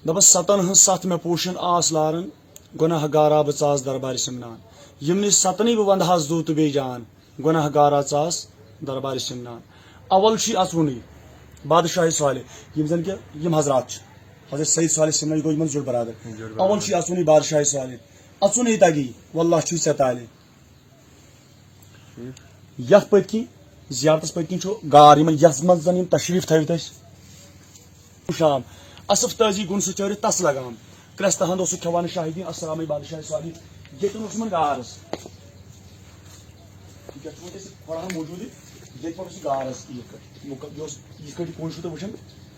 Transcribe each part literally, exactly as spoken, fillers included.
دپان ستن ہٕنٛز ستھ مےٚ پوشن آس لارن، گۄناہ گارا بہٕ ژاس دربارِ سمنان۔ یِمنٕے ستنٕے بہٕ ونٛدٕ ہس زُو تہٕ بیٚیہِ جان، گۄناہ گارا ژاس دربارِ سمنان۔ اول چھُے اژوُنٕے بادشاہ صالح، یِم زن کہِ یِم حضرات چھِ، حضرت سید صالح سمنانی گوٚو یِمن زیُٹھ برادر۔ زیُٹھ برادر۔ اول چھُے اژوُنٕے بادشاہ صالح، اژوُنٕے تگی، واللہ چھُے ژےٚ تالہِ۔ یتھ پٔتۍ کِنۍ، زیارتس پٔتۍ کِنۍ چھُ غار، یِمن، یتھ منٛز زن یِم تشریف تھٲوِتھ ٲسۍ۔ شام، اصف تٲزی گُن سُہ چٲرِتھ تس لگام۔ کرٛٮ۪ستہٕ ہند اوس سُہ کھٮ۪وان شاہدی، السلام بادشاہ صالح۔ ییٚتٮ۪ن اوس یِمن غار حظ۔ یتھ چھُ وۄنۍ أسۍ کھۄڑ ہن موجوٗدٕے، ییٚتہِ پٮ۪ٹھ اوس یہِ غار حظ، یِتھ کٲٹھۍ۔ یہِ اوس، یِتھ کٲٹھۍ یہِ کُن چھُو تُہۍ وٕچھان،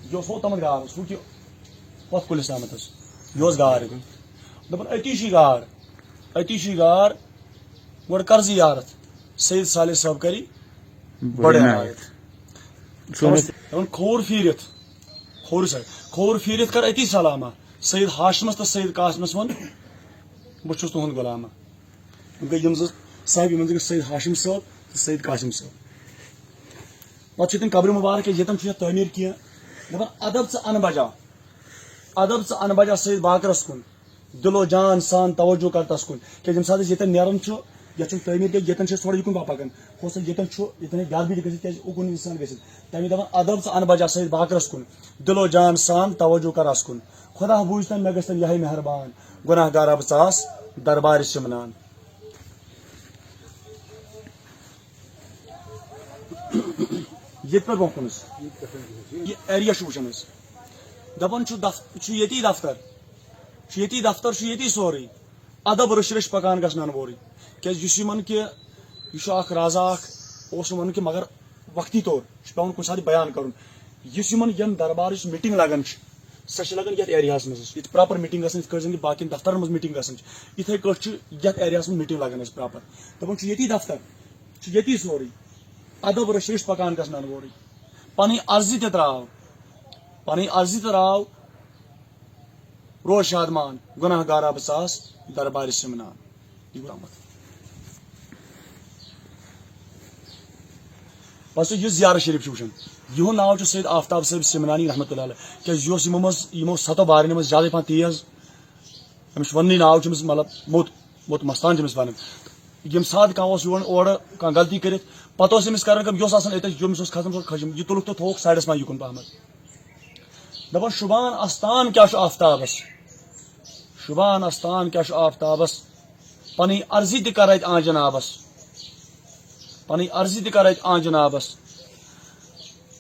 یہِ اوس ہُہ تِمن غار حظ، ہُہ کہِ پتھ کُلِس تامتھ حظ۔ یہِ اوس غار۔ دپان أتی چھُ یہِ غار، أتی چھُ یہِ غار۔ گۄڈٕ کر زیارت، سید صالح صٲب کری بڑٕ بڑٕ عنایت۔ عنایت۔ سون دپان کھووُر پھیٖرِتھ، کھووُر سا، کھووُر پھیٖرِتھ کر أتی سلامہ۔ سید ہاشمس تہٕ سید قاسمس ووٚن، بہٕ چھُس تُہُنٛد غلامہ۔ یِم گٔے یِم زٕ صاحب، یِمن زٕ گٔے سید ہاشم صٲب تہٕ سید قاسم صٲب۔ پتہٕ چھِ تِم قبرِ مبارک ییٚتٮ۪ن چھُ یتھ تعمیٖر کینٛہہ۔ دپان ادب ژٕ ان بجا، ادب ژٕ ان بجا سید باقرس کُن۔ دل و جان سان توجہ کر تس کُن۔ کیازِ ییٚمہِ ساتہٕ أسۍ ییٚتٮ۪ن نیران چھُ، یتھ چھُنہٕ تعمیٖر کینٛہہ، ییٚتٮ۪ن چھِ أسۍ تھوڑا یُکُن پکان۔ ہو سا ییٚتٮ۪ن چھُ، ییٚتٮ۪ن ہیٚکہِ گرٕ بِہِتھ گٔژھِتھ، کیازِ اُکُن یُن سان گٔژھِتھ۔ تَمہِ دپان ادب ژٕ ان بجا سید باقرس کُن، دل و جان سان توجہ کر اس کُن۔ خدا بوٗزتن مےٚ گژھتن یہے مہربان، گناہ گار اب ژاس دربارِ سمنان۔ ییٚتہِ پٮ۪ٹھ برونٛہہ کُن حظ۔ یہِ ایریا چھُ وٕچھان أسۍ۔ دَپان چھُ دف-، چھُ ییٚتی دفتر۔ چھُ ییٚتی دفتر، چھُ ییٚتی سورُے۔ ادب رٔچھۍ رٔچھۍ پکان گژھن انوورٕے۔ کیازِ یُس یِمن کہِ، یہِ چھُ اکھ رازا اکھ، اوس نہٕ ونُن کہِ مگر وقتی طور چھُ پٮ۪وان کُنہِ ساتہٕ بیان کرُن۔ یُس یِمن یِم دربارٕچ میٖٹِنٛگ لگان چھِ، سۄ چھِ لگان یتھ ایریاہس منٛز حظ۔ ییٚتہِ پراپر میٖٹِنٛگ گژھان، یِتھ کٲٹھۍ زن کہِ باقین دفترن منٛز میٖٹِنٛگ گژھان چھِ، یِتھے کٲٹھۍ چھِ یتھ ایریاہس منٛز میٖٹِنٛگ لگان حظ پراپر۔ دپان چھُ ییٚتی دفتر، چھُ ییٚتی سورُے۔ ادب رٔچھۍ رٔچھۍ پکان گژھن انوورٕے۔ پنٕنۍ عرضی تہِ تراو، پنٕنۍ عرضی تہِ تراو، روز شادمان، گناہ گار اب ژاس دربارِ سمنان۔ یہِ گوٚو آمُت۔ بس یُس زیارت شریف چھُ وٕچھان، یِہُنٛد ناو چھُ سید آفتاب صٲب سمنانی رحمتہ اللہ علیہ۔ کیازِ یہِ اوس یِمو منٛز، یِمو ستو بارنیو منٛز زیادَے پہن تیز۔ أمِس چھُ وَننُے ناو چھُ أمِس، مطلب، موٚت، موٚت مستان چھُ أمِس وَنان۔ ییٚمہِ ساتہٕ کانٛہہ اوس یِوان اورٕ، کانٛہہ غلطی کٔرِتھ، پَتہٕ اوس أمِس کران کٲم، یہِ اوس آسان أتۍ، ییٚمِس اوس کھسان، سُہ اوس کھسان، یہِ تُلُکھ تہٕ تھووُکھ سایڈَس منٛز یُکُن پہمَتھ۔ دَپان، شُبان اَستان کیٛاہ چھُ آفتابَس؟ شُبان اَستان کیٛاہ چھُ آفتابَس؟ پَنٕنۍ عرضی تہِ کَر اَتہِ آن جنابَس۔ پَنٕنۍ عرضی تہِ کَر اَتہِ آن جنابَس۔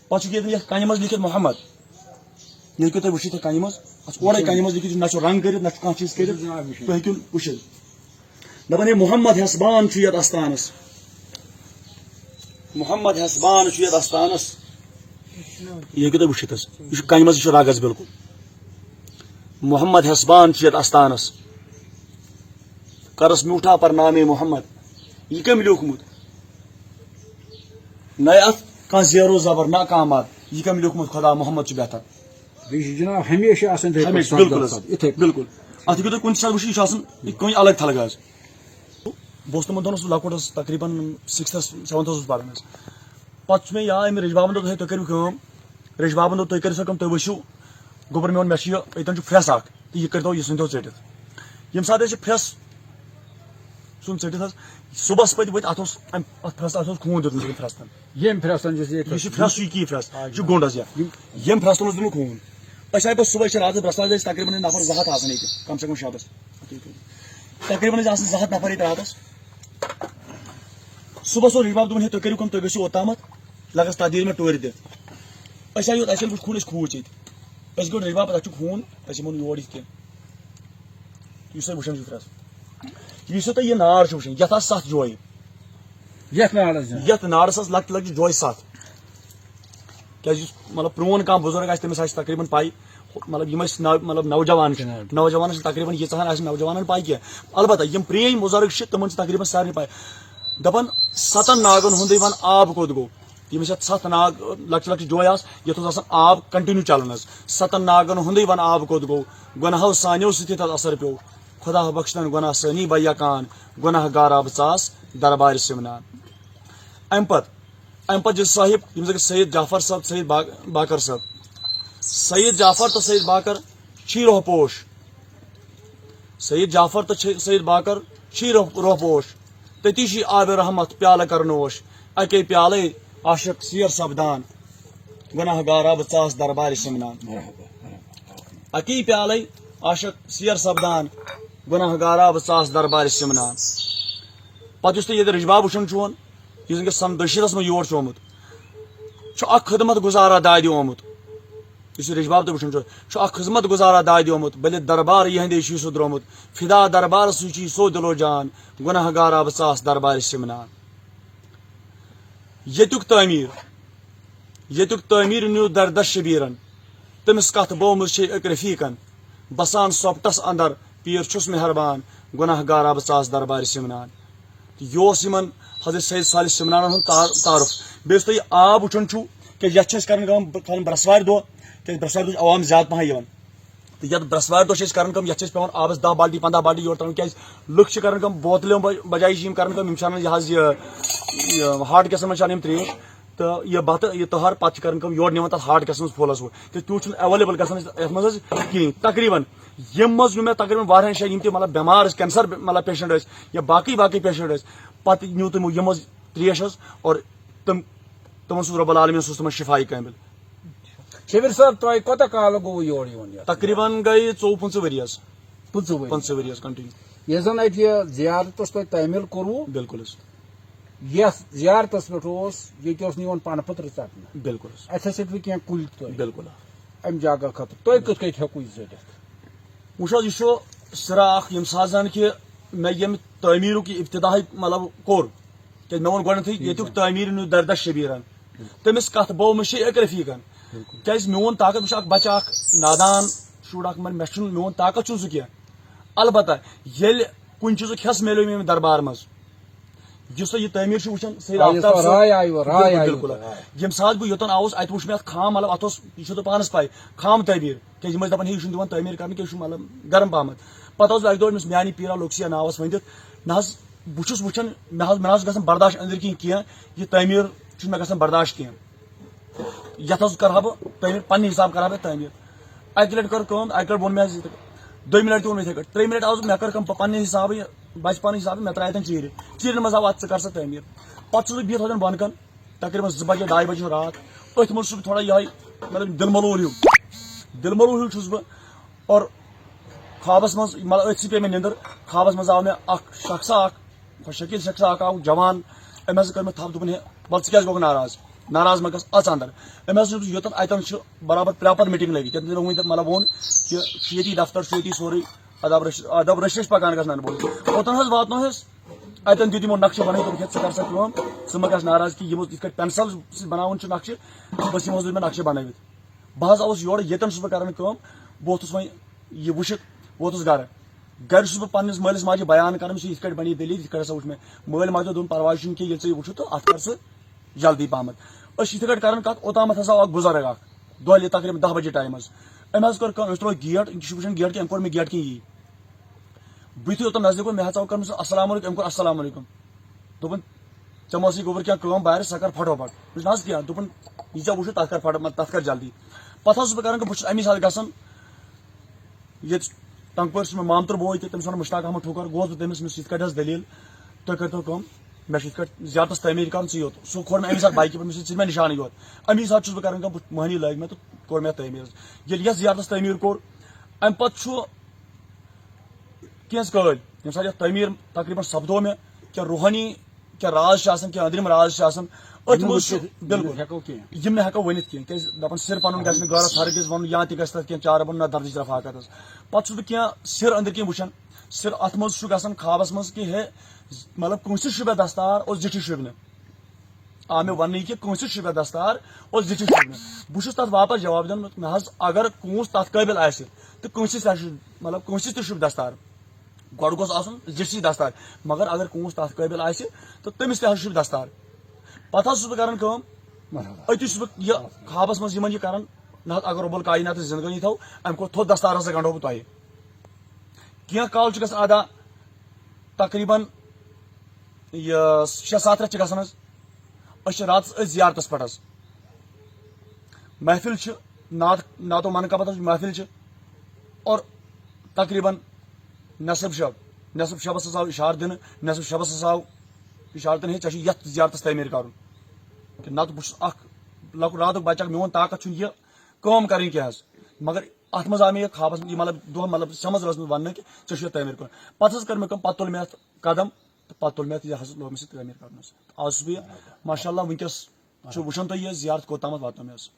پَتہٕ چھُکھ ییٚتٮ۪ن یَتھ کَنہِ منٛز لیٖکھِتھ محمد۔ ییٚلہِ کہِ تُہۍ وٕچھِو تُہۍ کَنہِ منٛز، اَتھ چھُ اورَے کَنہِ منٛز لیٖکھِتھ، نہ چھُ رنٛگ کٔرِتھ، نہ چھُ کانٛہہ چیٖز کٔرِتھ، تُہۍ ہیٚکِو وٕچھِتھ۔ دَپان، ہے محمد ہٮ۪سبان چھُ یَتھ اَستانَس۔ محمد ہٮ۪سبان چھُ یَتھ اَستانَس۔ یہِ ہیٚکِو تُہۍ وٕچھِتھ حظ۔ یہِ چھُ کَنہِ منٛز، یہِ چھُ رَگ حظ بِلکُل۔ محمد ہٮ۪سبان چھُ یَتھ اَستانَس۔ کرس میوٗٹھا پر نامے محمد۔ یہِ کٔمۍ لیوٗکھمُت؟ نہ اَتھ کانٛہہ زیر و زبر، نہ کانٛہہ مد۔ یہِ کٔمۍ لیوٗکھمُت؟ خدا محمد چھُ بہتر۔ بیٚیہِ چھُ جناب ہمیشہِ آسان یِتھَے پٲٹھۍ ہمیشہِ، بِلکُل حظ، سَتھ دَس، یِتھَے پٲٹھۍ۔ بِلکُل۔ اَتھ ہیٚکِو تُہۍ کُنہِ تہِ ساتہٕ وٕچھِتھ، یہِ چھُ آسان یہِ کُنہِ الگ تھلگہٕ حظ۔ بہٕ اوسُس تِمن دۄہن اوسُس لۄکُٹ حظ، تقریٖباً sixth seventh اوسُس پران حظ۔ پتہٕ چھُ مےٚ یاد، أمۍ رِش بابن دوٚپ، ہے، تُہۍ کٔرِو کٲم، رِش بابن دوٚپ، تُہۍ کٔرِو سا کٲم، تُہۍ ؤسِو گوٚبُر میون، مےٚ چھُ یہِ، ییٚتٮ۪ن چھُ پھرٛٮ۪س اکھ، تہٕ یہِ کٔرۍتو، یہِ ژھٕنۍتو ژٔٹِتھ۔ ییٚمہِ ساتہٕ أسۍ یہِ پھرٛٮ۪س ژھُن ژٔٹِتھ حظ، صُبحس پٔتۍ ؤتھۍ، اَتھ اوس اَمہِ، اَتھ پھرٛٮ۪س، اَتھ اوس خوٗن دیُتمُت ییٚمہِ پھرٛٮ۪س تَن۔ ییٚمۍ پھرٛٮ۪س تَن چھُ یہِ، یہِ چھُ پھرٛٮ۪س، یہِ کی پھرٛٮ۪س، یہِ چھُ گوٚنٛڈ حظ یہِ۔ ییٚمۍ پھرٛٮ۪س تُلُس دیُتمُت خوٗن۔ أسۍ آے پَتہٕ صُبحٲے، چھِ راتَس برٛٮ۪سوارِ ٲسۍ تقریٖباً نفر زٕ ہَتھ آسان ییٚتہِ، کم سے کم شبس۔ تقریٖباً ٲسۍ آسان زٕ ہَتھ نفر ییٚتہِ راتَس۔ صُبحس اوس رِش باب دوٚپُن، ہے، تُہۍ کٔرِو کٲم، تُہۍ گٔژھِو اوٚتامَتھ، لگس تَتھ دِیِو مےٚ ٹورِ دِتھ۔ أسۍ آے یوت، اَسہِ ییٚلہِ وٕچھ خوٗن، أسۍ کھوٗژ ییٚتہِ۔ أسۍ گوٚو رِش باب، اَسہِ چھُ خوٗن، أسۍ یِمو نہٕ یور یِتھ کینٛہہ۔ یُس تۄہہِ وٕچھان چھُو پھرٛٮ۪س، یُس یہِ تۄہہِ یہِ نار چھُ وٕچھان، یَتھ آسہٕ سَتھ جویہِ۔ یَتھ نارَس جان۔ یَتھ نارَس آسہٕ لۄکچہِ لۄکچہِ جویہِ سَتھ۔ کیٛازِ یُس، مطلب، پرٛون کانٛہہ بُزرگ آسہِ، تٔمِس آسہِ تقریٖباً پَے، مطلب، یِم ٲسۍ نو-، مطلب، نوجوان چھِ، نوجوانَس چھِ تقریٖباً ییٖژاہ ہَن آسہِ نوجوانَن پَے کینٛہہ۔ البتہ یِم پرٛٲنۍ بُزرگ چھِ، تِمَن چھِ تقریٖباً سارنٕے پَے۔ دَپان، سَتَن ناگَن ہُنٛدُے وَن آب کوٚت گوٚو۔ ییٚمِس یَتھ سَتھ ناگ، لۄکچہِ لۄکچہِ جویہِ آسہٕ، یَتھ اوس آسان آب continue چَلان حظ۔ سَتَن ناگَن ہُنٛدُے وَن آب کوٚت گوٚو۔ گۄناہو سانیو سۭتۍ تَتھ اثر پیوٚو۔ خدا بخشتن گۄناہ سٲنی بیہ کان، گۄناہ گار آب ژاس دربارِ سِمنان۔ اَمہِ پتہٕ، اَمہِ پتہٕ چھِ صاحب، یِم زَن سید جعفر صٲب، سید با-، باقر صٲب، سید جعفر تہٕ سید باقر چھی روح پوش۔ سید جعفر تہٕ چھِ سید باقر چھی روح، روح پوش۔ تٔتی چھی آبِ رحمت پیالہٕ کرنوش۔ اَکے پیالے عاشق سیر سپدان، گناہ گارا بہٕ ژاس دربارِ سِمنان۔ اَکی پیالے عاشق سیر سپدان، گناہ گارا بہٕ ژاس دربارِ سِمنان۔ پتہٕ یُس تُہۍ ییٚتہِ رِجباب وٕچھان چھُون، یُس وٕنکیٚس سن دٔشیٖرس منٛز یور چھُ آمُت، چھُ اکھ خدمت گُزارا دادِ آمُت۔ یُس یہِ رِجباب تُہۍ وٕچھان چھُو، چھُ اکھ خدمت گُزارا دادِ آمُت، بٔلِتھ دربار یِہنٛدے چھُے سُہ درٛامُت۔ فدا دربار سُے چھُے سو دِلو جان، گناہ گارا بہٕ ژاس دربارِ سِمنان۔ ییٚتیُک تعمیٖر، ییٚتیُک تعمیٖر نیوٗ دردس شبیٖرن۔ تٔمِس کتھ بومٕژ چھے أکۍ رفیٖقن، بسان سۄپٹس اندر، پیٖر چھُس مہربان، گناہ گارا بہٕ ژاس دربارِ سِمنان۔ تہٕ یہِ اوس یِمن حضرت سید صالح سِمنانن ہُنٛد تار-، تعارُف۔ بیٚیہِ یُس تُہۍ یہِ آب وٕچھان چھُو، کیٛازِ یتھ چھِ أسۍ کران کٲم، کران برٛٮ۪سوارِ دۄہ، کیٛازِ برٛٮ۪سوارِ دۄہ چھِ عوام زیادٕ پہن یِوان۔ تہٕ یتھ برٛٮ۪سوارِ دۄہ چھِ أسۍ کران کٲم، یتھ چھِ أسۍ پٮ۪وان آبس دَہ بالٹی، پنٛداہ بالٹی یورٕ ترٛاوٕنۍ، کیٛازِ لُکھ چھِ کران کٲم، بوتلہِ بج-، بجایہِ چھِ یِم کران کٲم، یِم چھِ انان یہِ حظ یہِ، یہِ ہاٹ گیسن منٛز چھِ انان یِم ترٛیش تہٕ یہِ بتہٕ، یہِ تٔہر، پتہٕ چھِ کران کٲم، یورٕ نِوان تتھ ہاٹ گیسس منٛز فُلس وۄنۍ، کیٛازِ تیوٗت چھُنہٕ ایویلیبل گژھان یتھ منٛز حظ کِہیٖنۍ۔ تقریباً یِم منٛز یِم مےٚ تقریباً واریاہن جاین یِم تہِ مطلب بٮ۪مار ٲسۍ، کینسر مطلب پیشنٹ ٲسۍ یا باقٕے باقٕے پیشنٹ ٲسۍ، پتہٕ نیوٗ تِمو یِم منٛز ترٛیش حظ، اور تِم، تِمن سُنٛد رب العالمین سوٗز تِمن شفاعی کامل۔ شبیر صٲب، تۄہہِ کوٗتاہ کال گوٚو یور یِوان یتھ؟ تقریباً گٔے ژوٚوُہ پٕنٛژٕہ ؤری حظ۔ پٕنٛژٕہ ؤری۔ پٕنٛژٕہ ؤری حظ، کنٹینیو۔ یُس زن اتہِ یہِ زیارت اوس تۄہہِ تعمیٖل کوٚروٕ، بِلکُل حظ۔ یتھ زیارتس پٮ۪ٹھ اوس، ییٚتہِ اوس نہٕ یِوان پنہٕ پٔترٕ ژٹنہٕ۔ بِلکُل حظ۔ اتہِ ہسا چھِ کینٛہہ کُلۍ تہِ۔ بِلکُل۔ امہِ جگہ خٲطرٕ تُہۍ کِتھ کٔنۍ ہیٚکو یہِ ژٔٹِتھ؟ وٕچھ حظ، یہِ چھُ سِرا اکھ، ییٚمہِ ساتہٕ زن کہِ مےٚ ییٚمہِ تعمیٖرُک یہِ ابتداہٕے مطلب کوٚر، کیٛازِ مےٚ ووٚن گۄڈٕنیتھٕے، ییٚتیُک تعمیٖر نیوٗ دردس شبیٖرن۔ تٔمِس کتھ بوو مےٚ چھِ أکۍ رفیٖقن۔ کیٛازِ میون طاقت وٕچھ، اکھ بچہٕ اکھ نادان شُر اکھ، مگر مےٚ چھُنہٕ، میون طاقت چھُنہٕ سُہ کینٛہہ۔ البتہ ییٚلہِ کُنہِ چیٖزُک حصہٕ میلیو مےٚ ییٚمہِ دربار منٛز، یُس تۄہہِ یہِ تعمیٖر چھُ وٕچھان سید آ، یُس آفتاب تۄہہِ صٲب، راے آیوٕ، راے بِلکُل، آیوٕ بِلکُل۔ تۄہہِ، راے۔ ییٚمہِ ساتہٕ بہٕ یوٚتَن آوُس، اَتہِ وٕچھ مےٚ اَتھ خام، مطلب، اَتھ اوس، یہِ چھُو تۄہہِ پانَس پَے، خام تعمیٖر، کیٛازِ یِم ٲسۍ دَپان، ہے، یہِ چھُنہٕ دِوان تعمیٖر کَرنہٕ کینٛہہ، یہِ چھُ، مطلب، گرم پَہمَتھ۔ پَتہٕ اوس اَکہِ دۄہ أمِس میٛانہِ پیٖرا لوکسِیا ناوَس ؤنِتھ، نہ حظ، بہٕ چھُس وٕچھان، مےٚ حظ، مےٚ نہ حظ گژھان برداش أنٛدٕرۍ کِنۍ کینٛہہ، یہِ تعمیٖر چھُنہٕ مےٚ گژھان برداش کینٛہہ۔ یَتھ حظ کَرٕ ہا بہٕ تعمیٖر، پنٛنہِ حِساب کَرٕ ہا بہٕ تعمیٖر۔ اَکہِ لَٹہِ کٔر کٲم، اَکہِ لَٹہِ ووٚن مےٚ حظ یِتھَے کٔٹھۍ، دوٚیمہِ لَٹہِ تہِ ووٚن مےٚ یِتھَے کٔٹھۍ، ترٛیٚیِمہِ لَٹہِ آوُس، مےٚ کٔر کٲم، پَ-، پنٛنہِ حِسابہٕ یہِ، بَچہٕ پَنٕنہِ حِسابہٕ، مےٚ ترٛایہِ اَتٮ۪ن چیٖرِ۔ چیٖرٮ۪ن منٛز آو اَتھ، ژٕ کَر سا تعمیٖر۔ پَتہٕ چھُس بہٕ بِہِتھ اَتٮ۪ن بۄنہٕ کَن، تقریٖباً زٕ بَجے، ڈاے بَجے چھُ راتھ۔ أتھۍ منٛز چھُس بہٕ تھوڑا یِہوٚے، مطلب، دِلمَلوٗل ہیوٗ، دِلمَلوٗل ہیوٗ چھُس بہٕ۔ اور خوابَس منٛز، مطلب، أتھۍ سۭتۍ پیٚیہِ مےٚ نِندٕر۔ خوابَس منٛز آو مےٚ اَکھ شخصا اَکھ، خۄش شکیٖل شخص اکھ آو جوان، أمۍ ہسا کٔر مےٚ تھپھ، دوٚپُن، "ہے، وَلہٕ ژٕ کیٛازِ گوٚکھ ناراض؟ ناراض مہ گژھ، اَژ اَندر۔" أمۍ ہسا دیُت یوٚتَن اَتٮ۪ن چھُ برابر پرٛاپَر میٖٹِنٛگ لٔگِتھ، ییٚتٮ۪ن تٔمۍ وۄنۍ مطلب ووٚن کہِ چھُ ییٚتی دفتر، چھُ ییٚتی سورُے، ادب رٔش-، ادب رٔشۍ رٔشۍ پَکان گژھِ نہ بوزُن۔ اوٚتَن حظ واتنوہَس، اَتٮ۪ن دیُت یِمو نقشہٕ بَنٲوِتھ، دوٚپُکھ، "ہے، ژٕ کر سا کٲم، ژٕ مہ گژھ ناراض کہِ یِمو یِتھ کٲٹھۍ پٮ۪نسَل سۭتۍ بَناوان چھِ نقشہٕ، بَس یِمو حظ دیُت مےٚ نقشہٕ بَنٲوِتھ۔" بہٕ حظ آوُس یورٕ، ییٚتٮ۪ن چھُس بہٕ کران کٲم، بہٕ ووتُس وۄنۍ یہِ وٕچھِتھ ووتُس گرٕ۔ گرِ چھُس بہٕ پننِس مٲلِس ماجہِ بیان کران، مےٚ چھُ یِتھ کٲٹھۍ بنے دٔلیٖل، یِتھ کٲٹھۍ ہسا وٕچھ مےٚ۔ مٲلۍ ماجہِ دوٚپ، "دوٚپُن، پرواے چھُنہٕ کینٛہہ، ییٚلہِ ژٕ یہِ وٕچھُتھ تہٕ اتھ کر ژٕ جلدی پہمتھ۔" أسۍ چھِ یِتھ کٲٹھۍ کران کتھ، اوٚتامتھ ہسا آو اکھ بُزرگ اکھ، دۄہلہِ تقریباً دَہ بجے ٹایمس۔ أمۍ حظ کٔر کٲم، أمِس ترٛوو گیٹ، یہِ چھُ وٕچھان گیٹ کہِ أمۍ کوٚر مےٚ گیٹ کِنۍ یی۔ بہٕ یُتھُے اوٚتَن نزدیٖک گوٚو، مےٚ ہسا کوٚر أمِس السلام علیکم، أمۍ کوٚر السلام علیکم۔ دوٚپُن، "ژےٚ ما ٲسٕے گوٚبُر کینٛہہ کٲم بارِ، سۄ کر پھٹوپھٹ؟" دوٚپُس، "نہ حظ کینٛہہ۔" دوٚپُن، "یہِ ژےٚ وٕچھُتھ، تَتھ کر پھٹوپھٹ، تَتھ کر جلدی۔" پَتہٕ حظ چھُس بہٕ کران کٲم، بہٕ چھُس اَمی ساتہٕ گژھان، ییٚتہِ ٹنٛگہٕ پورِ چھُ مےٚ مامتُر بوے تہِ، تٔمِس وَنان مُشتاق احمد ٹھوکر، گوس بہٕ تٔمِس، مےٚ چھُ یِتھ کٲٹھۍ حظ دٔلیٖل، تُہۍ کٔرۍتو کٲم، مےٚ چھُ یِتھ کٲٹھۍ زیارتَس تعمیٖر کَرُن، ژٕ یوت۔ سُہ کھول مےٚ اَمی ساتہٕ بایکہِ پٮ۪ٹھ، مےٚ چھُ، ژٕ دِ مےٚ نِشانٕے یوت۔ اَمی ساتہٕ چھُس بہٕ کران کٲم، بہٕ، مٔہنی لٲگۍ مےٚ تہٕ کوٚر مےٚ تعمیٖر حظ۔ ییٚلہِ یَتھ زیارتَس تعمیٖر کوٚر، اَمہِ پَتہٕ چھُ کینٛہہ کٲلۍ، ییٚمہِ ساتہٕ یَتھ تعمیٖر تقریٖباً سپدو مےٚ، کینٛہہ روحٲنی، کینٛہہ راز چھِ آسان، کینٛہہ أنٛدرِم راز چھِ آسان، أتھۍ یِم منٛز چھُ، نہٕ بِلکُل۔ ہٮ۪کو کینٛہہ۔ یِم نہٕ ہٮ۪کو ؤنِتھ کینٛہہ، کیٛازِ دَپان، سِر پَنُن گژھِ نہٕ غٲرَس ہرگز وَنُن، یا تہِ گژھِ تَتھ کینٛہہ چارٕ بَنُن، نہ دَردٕچ رَفاقت حظ۔ پَتہٕ چھُس بہٕ کینٛہہ سِر أنٛدٕرۍ کِنۍ وٕچھان، سِر اَتھ منٛز چھُ گژھان خوابَس منٛز کہِ ہے، مطلب، کٲنٛسہِ شوٗبہِ دَستار اور زِٹھِس شوٗبہِ نہٕ۔ آ، مےٚ وَننہٕ یہِ کہِ کٲنٛسہِ چھُ مےٚ دستار اور زِٹھِس چھُ مےٚ۔ بہٕ چھُس تَتھ واپس جواب دِوان، مےٚ حظ، اگر کٲنٛسہِ تَتھ قٲبِل آسہِ تہٕ کٲنٛسہِ تہِ چھُ، مطلب، کٲنٛسہِ تہِ چھُ دستار، گۄڈٕ گوٚژھ آسُن زِٹھسٕے دستار، مگر اگر کٲنٛسہِ تَتھ قٲبِل آسہِ تہٕ تٔمِس تہِ حظ چھُ دستار۔ پَتہٕ حظ چھُس بہٕ کران کٲم، مرحبا۔ أتی چھُس بہٕ یہِ خوابَس منٛز یِمن یہِ کران، نہ حظ، اگر رۄب الکاینات زندگٲنی تھاو، اَمہِ کھۄتہٕ تھوٚد دستار ہسا گنٛڈو بہٕ تۄہہِ۔ کینٛہہ کال چھُ گژھان ادا، تقریٖباً یہِ شےٚ ستھ رٮ۪تھ چھِ گژھان حظ۔ أسۍ چھِ راتَس أتھۍ زیارتَس پٮ۪ٹھ حظ۔ محفل چھِ، نعت، نعت و منقبت حظ چھِ، محفل چھِ۔ اور تقریباً نصف شب، نصف شبس ہسا آو اشارٕ دِنہٕ، نصف شبس ہسا آو اشارٕ دِنہٕ، ہے، ژےٚ چھُ یتھ زیارتس تعمیٖر کرُن۔ کہِ نتہٕ بہٕ چھُس اکھ لۄکُٹ راتُک بچہٕ اکھ، میون طاقت چھُنہٕ یہِ کٲم کرٕنۍ کینٛہہ حظ۔ مگر اتھ منٛز آو مےٚ یہِ خوابس منٛز، یہِ مطلب دۄہ، مطلب سمجھ روز منٛز وننہٕ کہِ ژےٚ چھُ یتھ تعمیٖر کرُن۔ پتہٕ حظ کٔر مےٚ کٲم، پتہٕ تُل مےٚ اتھ قدم تہٕ پتہٕ تُل مےٚ اتھ، یہِ حضرت لوگ مےٚ سۭتۍ تعمیٖر کرنس۔ آز چھُس بہٕ یہِ، ماشاء اللہ، وٕنکیٚس چھُ وٕچھان تُہۍ یہِ زیارت کوٚت تامتھ واتنٲو مےٚ حظ۔